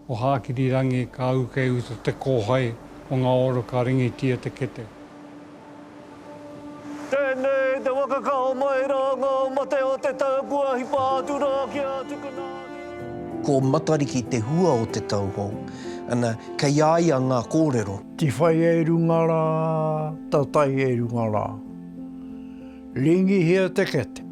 O Hākirirangi ka ū kei uta te kōhai o ngā oro ka ringitia te kete. Tēnei te waka ka homai rā ngā mate o te tau kua hipa atu rā kia tukuna atu. Ko Matariki te hua o te tau hou, ana, kei a ia ngā kōrero. Tiwhai e runga rā, tatai e runga rā. Ringihia te kete.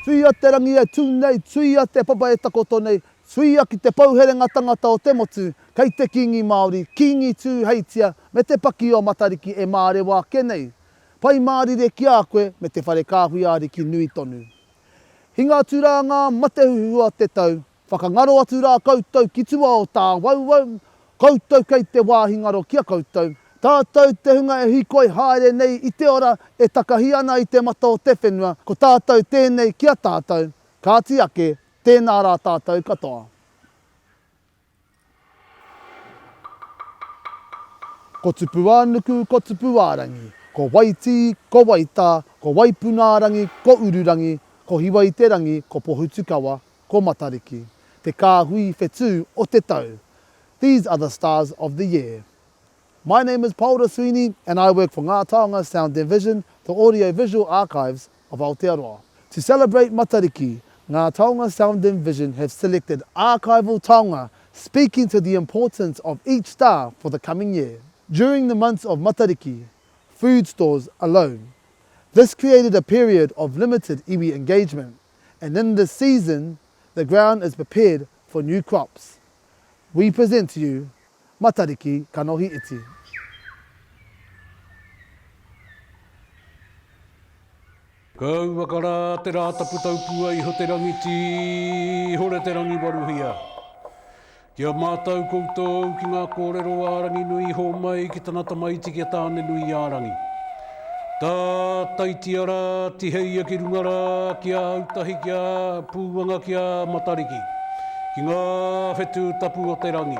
Tuia te rangi e tū nei, tuia te papa e takoto nei, tuia ki te pouherenga tangata o te motu, kei te Kīngi Māori, Kīngi Tūheitia me te paki o Matariki e mārewa ake nei. Pai mārire ki a koe me te whare kāhui ariki nui tonu. Hinga atu rā ngā mate huhua o te tau, whakangaro atu rā koutou ki tua o tāwauwau, koutou kei te wāhi ngaro ki a koutou, tātou te hunga e hīkoi haere nei i te ora e takahi ana i te mata o te whenua, ko tātou tēnei ki a tātou, kāti ake, tēnā rā tātou katoa. Ko Tupuānuku, ko Tupuārangi, ko Waitī, ko Waitā, ko Waipunārangi, ko Ururangi, ko Hiwa-i-te-rangi, ko Pohutukawa, ko Matariki, te kāhui whetū o te tau. These are the stars of the year. My name is Paora Sweeney and I work for Ngā Taonga Sound and Vision, the audio-visual archives of Aotearoa. To celebrate Matariki, Ngā Taonga Sound and Vision have selected archival taonga speaking to the importance of each star for the coming year. During the months of Matariki, food stores alone. This created a period of limited iwi engagement, and in this season, the ground is prepared for new crops. We present to you Matariki Kanohi Iti. Kauaka rā te Rātapu taupua iho te rangi tīhore te rangi waruhia. Kia mātau koutou ki ngā kōrero a Ranginui i hōmai ki tana tamaiti ki a Tāne-nui-ā-rangi. Tātaitia rā, tiheia ki runga rā, ki a Autahi, ki a Pūanga, ki a Matariki, ki ngā whetū tapu o te rangi.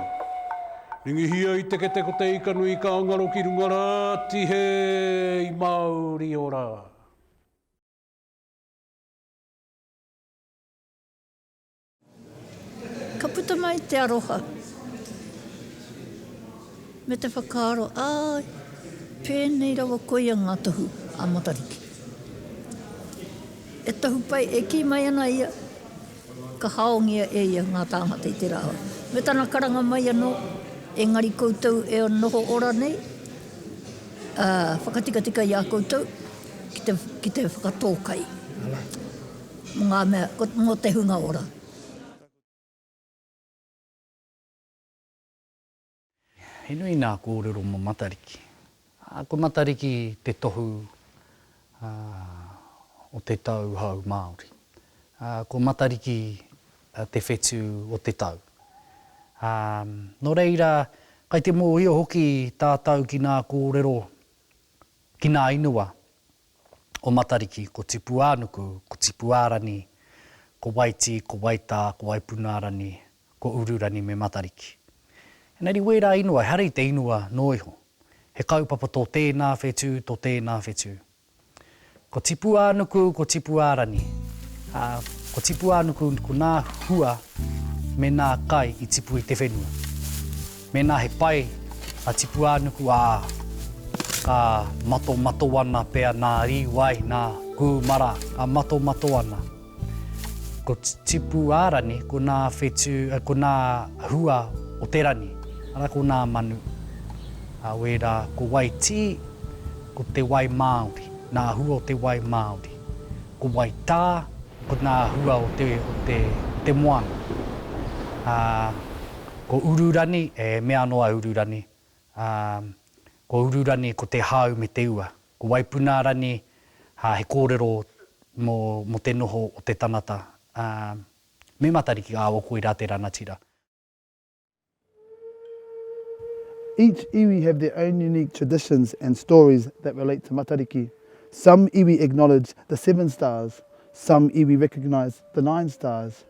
Ringihia i te kete ko te ika nui ka ngaro ki runga rā, tihe i Māori ora. Ka puta mai te aroha me te whakaaro, āe, pēnei rawa koia ngā tohu a Matariki. E tohu pai, e kī mai ana ia, Ka haongia e ia ngā tāngata i te rā. Me tana karanga mai anō, Engari koutou e noho ora nei, ā, whakatikatika i a koutou ki te, ki te whakatō kai mō ngā mea, mō te hunga ora. He nui nā kōrero mō Matariki. Ko Matariki te tohu o te tau hou Māori. Ko Matariki te whetū o te tau. Nō reira, kai te mōhio hoki tātou ki nā kōrero, ki nā inua o Matariki, ko Tipuānuku, ko Tipuārani, ko Waitī, ko Waitā, ko Waipunārani, ko Ururani me Matariki. Engari wērā ingoa, ehara i te ingoa noa iho. He kaupapa tō tēnā whetū, tō tēnā whetū. Ko Tipuānuku, ko Tipuārani. Ā, ko Tipuānuku ko nā hua me nā kai i tipu i te whenua. Mēnā he pai a Tipuānuku, ā, ka matomato ana pea nā rīwai, nā kūmara, ka matomato ana. Ko Tipu-ā-rani, ko nā whetū, ko nā hua o te rani, arā, ko nā manu. Ā, wērā, ko Waitī, ko te wai māori, nā hua o te wai māori. Ko Waitā, ko nā hua o te, o te, o te moana. Ā, ko Ururani, e mea anō a Ururani, ā, ko Ururani ko te hau me te ua. Ko Waipunārani, ā, he kōrero mō, mō te noho o te tangata, ā, Me Matariki, ā, koirā te ranatira. Each iwi have their own unique traditions and stories that relate to Matariki. Some iwi acknowledge the seven stars, some iwi recognise the nine stars.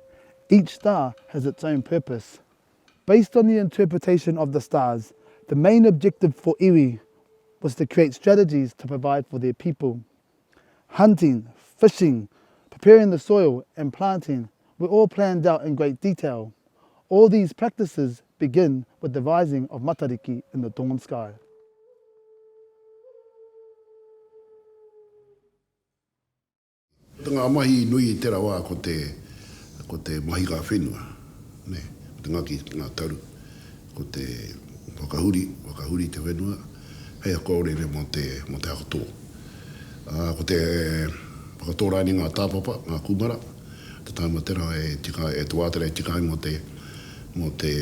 Each star has its own purpose. Based on the interpretation of the stars, the main objective for iwi was to create strategies to provide for their people. Hunting, fishing, preparing the soil and planting were all planned out in great detail. All these practices begin with the rising of Matariki in the dawn sky. Ko ngā mahi nui i tērā wā ko te, ko te mahinga whenua, nē, ko te ngaki ngā taru, ko te whakahuri, whakahuri te whenua hei whakaorere mō te, mō te hakatō. Ā, ko te whakatō rānei ngā tāpapa, ngā kūmara, te taima tērā e tika, e te wā tērā e tika ai mō te, mō te,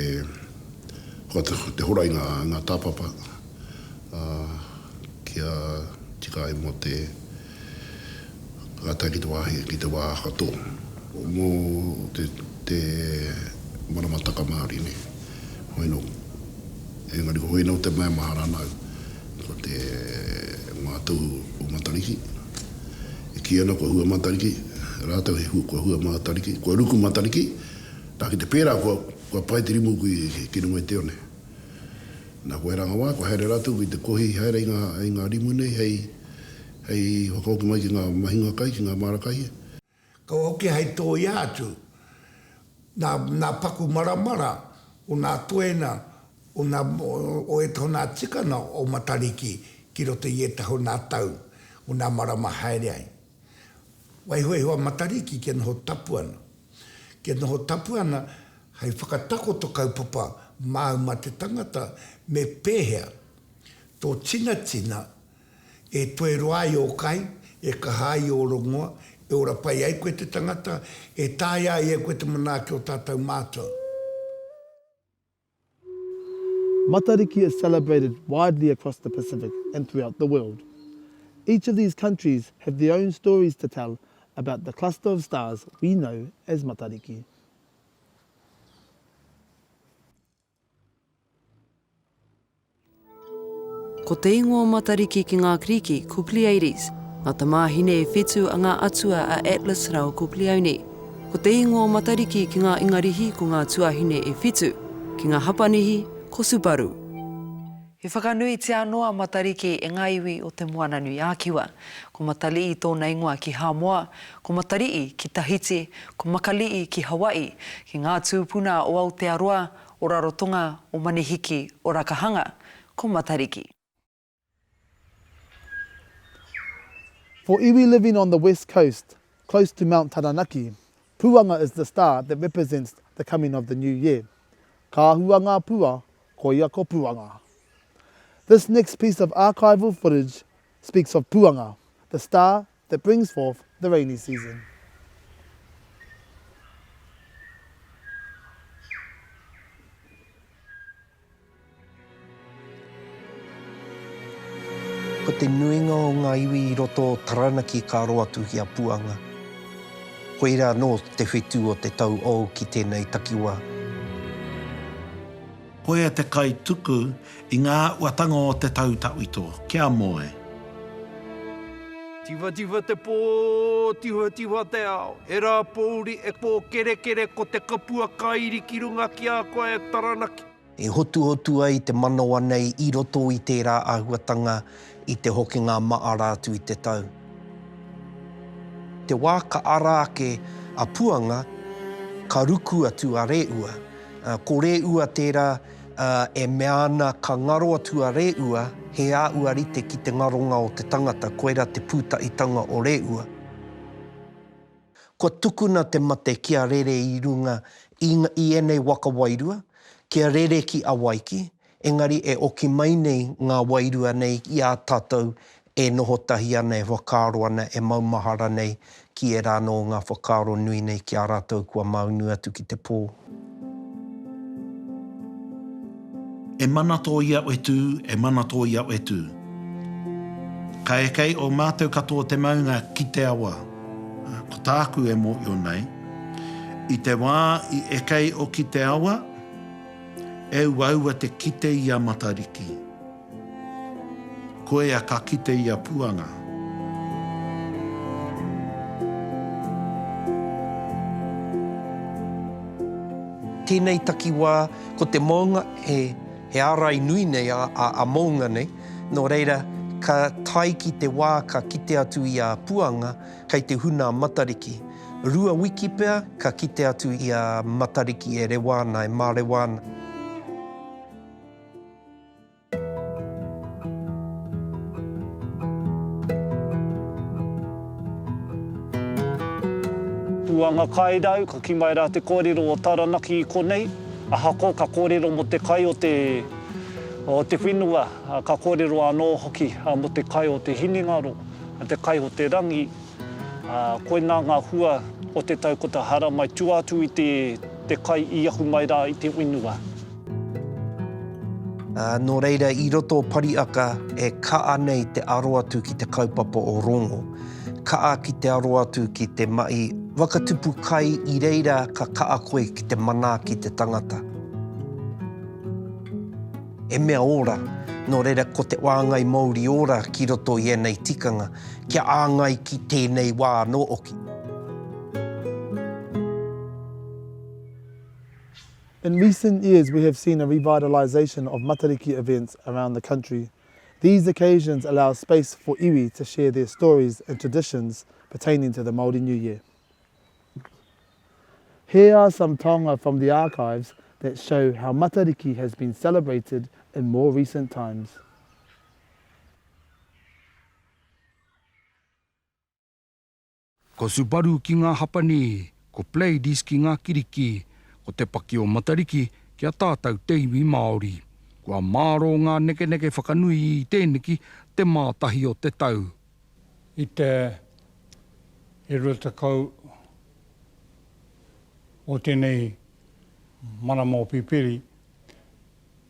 te hora i ngā, ngā tāpapa, ā, kia tika ai mō te, Ka tae ki te wāhi, ki te wā katō. Mō te, te maramataka Māori nei. Hoi nō, engari ko hoi nō te mea mahara ana au, ko te, ngā tohu o Matariki. E kī ana kua hua Matariki, rātou he hua, kua hua Matariki, kua ruku Matariki, nā ki te pērā kua, kua pae te rimu ki, ki runga i te one. Nā koe rā ngā wā, kua haere rātou ki te kohi haere i ngā, i ngā rimu nei hei, Hei whakahoki mai ki ngā mahinga kai, ki ngā māra kai. Kaua hoki hei tōia atu nā, nā paku maramara o nā toena o nā, o ētahi o nā tikanga o Matariki ki roto i ētahi o nā tau, o nā marama haere ai. Waiho iho a Matariki kia noho tapu ana. Kia noho tapu ana hei whakatakoto kaupapa māu mā te tangata me pēhea tō tinatina E toe roa ai ō kai, e kaha ai ō rongoa, e ora pai ai koe te tangata, e taea ai e koe te manaaki o tātou mātua. Matariki is celebrated widely across the Pacific and throughout the world. Each of these countries have their own stories to tell about the cluster of stars we know as Matariki. Ko te ingoa o Matariki ki ngā Kiriki ko Pleiades, ngā tamāhine e whetu a ngā atua a Atlas rāua ko Pleione. Ko te ingoa o Matariki ki ngā Ingarihi ko ngā tuahine e whitu, ki ngā Hapanihi ko Subaru. He whakanuitia anō a Matariki e ngā iwi o Te Moananui-a-Kiwa. Ko Matali'i tōna ingoa ki Hāmoa, ko Matari'i ki Tahiti, ko Makali'i ki Hawaii, ki ngā tūpuna o Aotearoa, o Rarotonga, o Manihiki, o Rakahanga, ko Matariki. For iwi living on the west coast, close to Mount Taranaki, Puanga is the star that represents the coming of the new year. Ka hua ngā pua, koia ko Puanga. This next piece of archival footage speaks of Puanga, the star that brings forth the rainy season. Ko te nuinga o ngā iwi i roto o Taranaki ka aro atu ki a Puanga. Koirā anō te whetū o te tau ou ki tēnei takiwā. Koia te kaituku i ngā uatanga o te tau tawhito, kia moe. Tiwatiwa te pō, tiwatiwa te ao, he rā pōuri e pōkerekere ko te kapua kairi ki runga ki a koe e Taranaki. E hotuhotu ai te manawa nei i roto i tērā āhuatanga i te hokinga maara atu i te tau. Te wā ka ara ake a Puanga, ka ruku atu a Rēua. Ko Rēua tērā e mea ana ka ngaro atu a Rēua, he āhua rite ki te ngaronga o te tangata, koirā te pūtahitanga o Rēua. Kua tukuna te mate kia rere i runga i i ēnei waka wairua, kia rere ki Awaiki, engari e oki mai nei ngā wairua nei i a tātou e noho tahi ana, e whakaaro ana, e maumahara nei ki ērā anō o ngā whakaaro nui nei ki a rātou kua māunu atu ki te pō. E mana tō ia whetū, e mana tō ia whetū. Ka ekei o mātou katoa te maunga ki te awa. Ko tāku e mōhio nei, I te wā i ekei oki te awa, e uaua te kite i a Matariki. Koia ka kite i a Puanga. Tēnei takiwā, ko te mounga, he, he ārai nui nei a, a, a mounga nei, nō reira, ka tae ki te wā ka kite atu i a Puanga, kei te huna a Matariki. Rua wiki pea, ka kite atu i a Matariki e rewa ana, e mārewa ana. Puanga Kairau, ka kī mai rā te kōrero o Taranaki i konei, ahakoa ka kōrero mō te kai o te, o te whenua, ka kōrero anō hoki mō te kai o te hinengaro, te kai o te rangi, koinā ngā hua o te tau ko te haramai tua atu i te, te kai i ahu mai rā i te whenua. Ā, nō reira, i roto o Pariaka e kaa nei te aro atu ki te kaupapa o Rongo, kaa ki te aro atu ki te mahi whakatupu kai i reira ka kaa koe ki te manaaki te tangata. He mea ora, nō reira ko te wāngai mouri ora ki roto i ēnei tikanga, kia āngai ki tēnei wā anō hoki. In recent years we have seen a revitalisation of Matariki events around the country. These occasions allow space for iwi to share their stories and traditions pertaining to the Māori New Year. Here are some taonga from the archives that show how Matariki has been celebrated in more recent times. Ko Subaru ki ngā Hapanī, ko Pleiades ki ngā Kiriki, ko Te Paki o Matariki ki a tātou te iwi Māori. Kua mārō ngā nekeneke whakanui i tēneki te mātahi o te tau. I te e 20 o tēnei marama o Pipiri,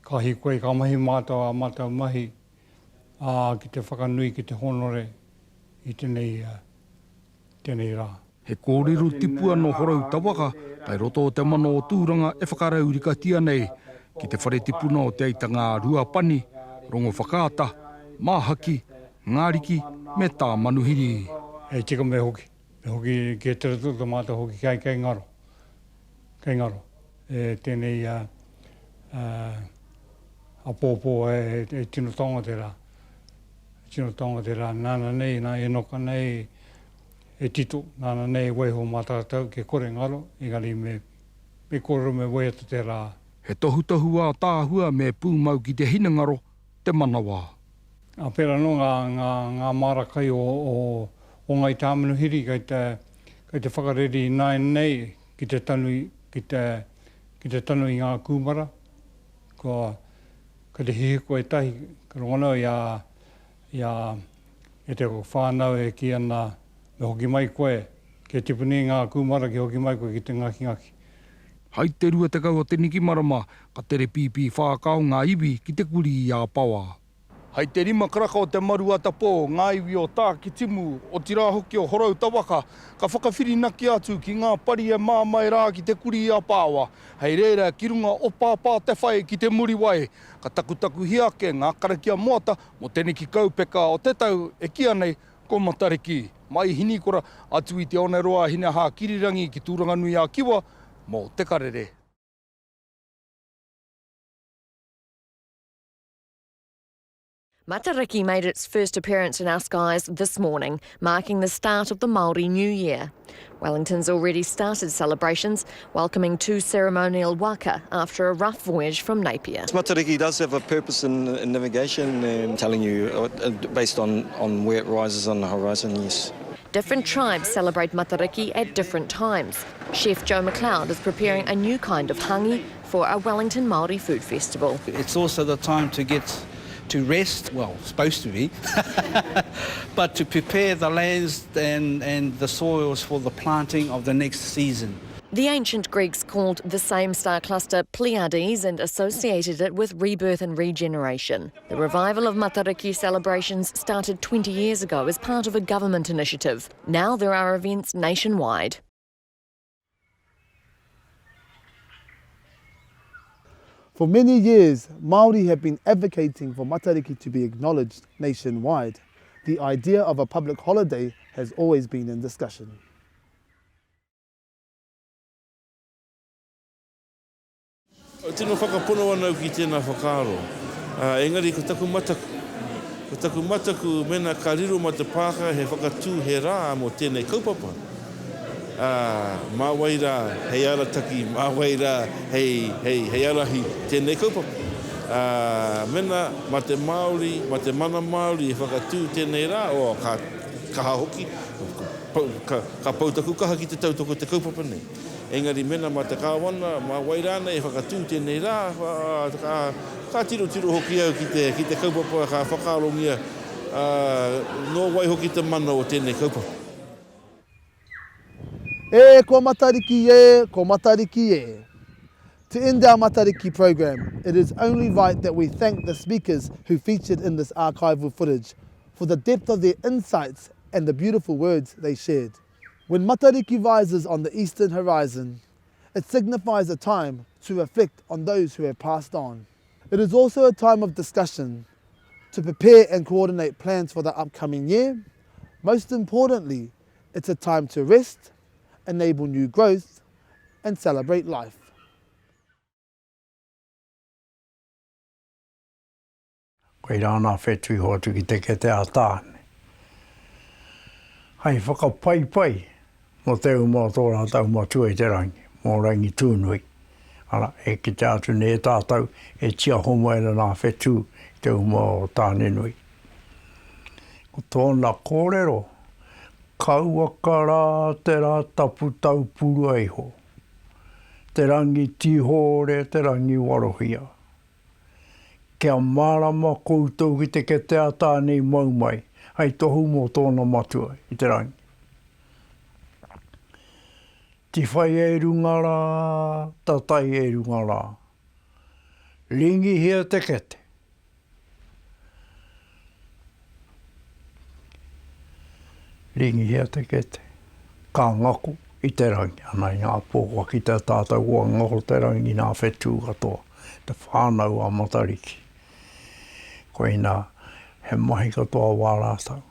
ka hīkoi, ka mahi mātou ā mātou mahi, ā, ki te whakanui, ki te hōnore i tenei, tenei rā. He kōrero tipua nō Horouta waka kai roto o te mana o Tūranga e whakaraurikatia nei ki te whare tipuna o Te Aitanga-a-Ruapani, Rongowhakaata, Māhaki, Ngāriki me Tāmanuhiri. E tika me hoki, me hoki ki te roto to mātou hoki kai kei ngaro, kei ngaro e tēnei a, a, apōpō e, e tino taonga tērā. Tino taonga tērā, nāna nei, nā Enoka nei e tito, nāna nei e waiho mā tātou kia kore ngaro, engari me, me kōrero me waiata tērā. He tohutohu ātaahua me pūmau ki te hinengaro, te manawa. Ā, pērā anō ngā, ngā, ngā māra kai o, o, o Ngāi Tāmanuhiri kei te, kei te whakareri ināianei ki te tanu, ki te, ki te tanu i ngā kūmara. Kua, Kei te hihiko ētahi, ka rongo i a, i a, i te whānau e kī ana, me hoki mai koe, kia tipu nei ngā kūmara, kia hoki mai koe ki te ngakingaki. Hai te 20 o te Nikimarama, ka tere pīpī whākao ngā iwi ki te kurī i Āpawa. Hai te rima karaka o te maru atapō, ngā iwi o Tākitimu, otirā hoki o Horouta waka, ka whakawhirinaki atu ki ngā pari e māmae rā ki te kurī a Pāoa. Hei reira, ki runga o Pāpā te whai ki te Muriwai, ka takutakuhia ake ngā karakia moata mō teneki kaupeka o te tau e kīa nei ko Matariki. Mai Hinikora, atu i Te Oneroa Hinehākirirangi ki Tūranganui-a-Kiwa mō Te Karere. Matariki made its first appearance in our skies this morning, marking the start of the Māori New Year. Wellington's already started celebrations, welcoming two ceremonial waka after a rough voyage from Napier. Matariki does have a purpose in, in navigation and telling you uh, based on, on where it rises on the horizon, yes. Different tribes celebrate Matariki at different times. Chef Joe McLeod is preparing a new kind of hangi for a Wellington Māori Food Festival. It's also the time to get to rest, well, supposed to be, but to prepare the lands and, and the soils for the planting of the next season. The ancient Greeks called the same star cluster Pleiades and associated it with rebirth and regeneration. The revival of Matariki celebrations started 20 years ago as part of a government initiative. Now there are events nationwide. For many years, Māori have been advocating for Matariki to be acknowledged nationwide. The idea of a public holiday has always been in discussion. Tino whakapono ana au ki tēnā whakaaro. Engari ko taku mataku, ko taku mataku mēnā ka riro mā te Pākehā he whakatū he rā mō tēnei kaupapa, ā, mā wai rā hei arataki, mā wai rā hei, hei, hei ārahi tēnei kaupapa. Ā, mēnā mā te Māori, mā te mana Māori e whakatū tēnei rā, oh, ka kaha hoki, ka, ka pau taku kaha ki te tautoko te kaupapa nei. Engari mena mā te Kāwana, mā wai rānei e whakatū tēnei rā, ka, ka tirotiro hoki au ki te, ki te kaupapa ka whakaarongia, ā, nō wai hoki te mana o tēnei kaupapa. E, ko Matariki e, ko Matariki e. To end our Matariki programme, it is only right that we thank the speakers who featured in this archival footage for the depth of their insights and the beautiful words they shared. When Matariki rises on the eastern horizon, it signifies a time to reflect on those who have passed on. It is also a time of discussion to prepare and coordinate plans for the upcoming year. Most importantly, it's a time to rest, enable new growth, and celebrate life. Koirā nā whetū i hoatu ki te kete a Tāne. Hai whakapaipai mō te uma o tō rātou matua i te rangi, mō Rangitūnui. Arā, e kitea atu nei e tātou e tiaho mai ana nā whetū i te uma o Tānenui. Ko tōna kōrero, kauaka rā te rā tapu taupurua iho, te rangi tīhōre, te rangi warohia. Kia mārama koutou ki te kete a Tāne i mau mai, hei tohu mō tōna matua i te rangi. Tiwhai e runga rā, tatai e runga rā. Ringihia te kete. Ringihia te kete, ka ngako i te rangi. Ana i ngā pō kua kitea tātou kua ngako te rangi i ngā whetū katoa, te whānau a Matariki. Koinā, he mahi katoa wā rātou.